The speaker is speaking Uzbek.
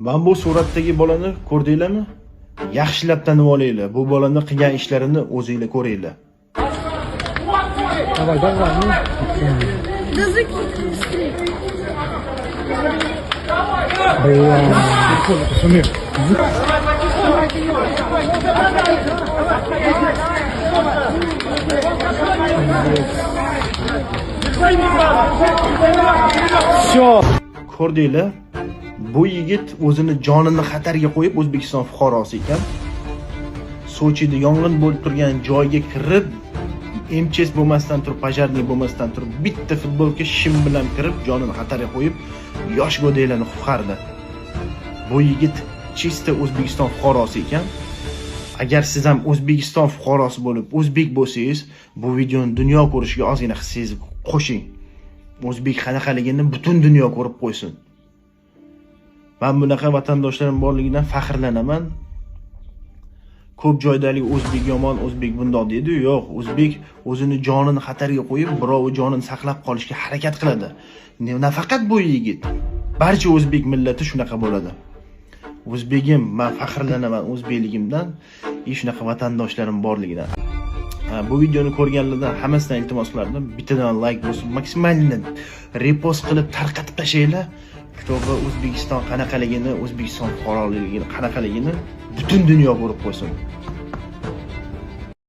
Mana bu suratdagi bolani ko'rdinglarmi? Yaxshilab tanib olinglar. Bu bolani qilgan ishlarini o'zinglar ko'ringlar. Давай, давай, ну. Да закидывай быстрее. Бля. Пацаны. Все. Ko'rdinglar? Bu yigit o'zini jonini xatarga qo'yib, O'zbekiston fuqarosi ekan. Sochida yong'in bo'lib turgan joyga kirib, МЧС bo'lmasdan turib, пожарный bo'lmasdan turib, bitta futbolka shim bilan kirib, jonini xatarga qo'yib, yosh go'daklarni qutqardi. Bu yigit чисто O'zbekiston fuqarosi ekan. Agar siz ham O'zbekiston fuqarosi bo'lib, o'zbek bo'lsangiz, bu videoni dunyo ko'rishiga ozgina hissangizni qo'shing. O'zbek qanaqaligini butun dunyo ko'rib qo'ysin. Men bunaqa vatandoshlarim borligidan faxrlanaman. Ko'p joydalik o'zbek yomon, o'zbek bundoq deydi. Yo'q, o'zbek o'zini jonini xatarga qo'yib, birovi jonini saqlab qolishga harakat qiladi. Nafaqat bu yigit, barcha o'zbek millati shunaqa bo'ladi. O'zbegim, men faxrlanaman o'zbekligimdan, и shunaqa vatandoshlarim borligidan. Ha, bu videoni ko'rganlardan hammasidan iltimos qilardim, bittadan layk bosib, максимально repost qilib tarqatib tashlanglar, чтобы O'zbekiston qanaqaligini, O'zbekiston fuqaroligini qanaqaligini butun dunyo ko'rib qo'ysin.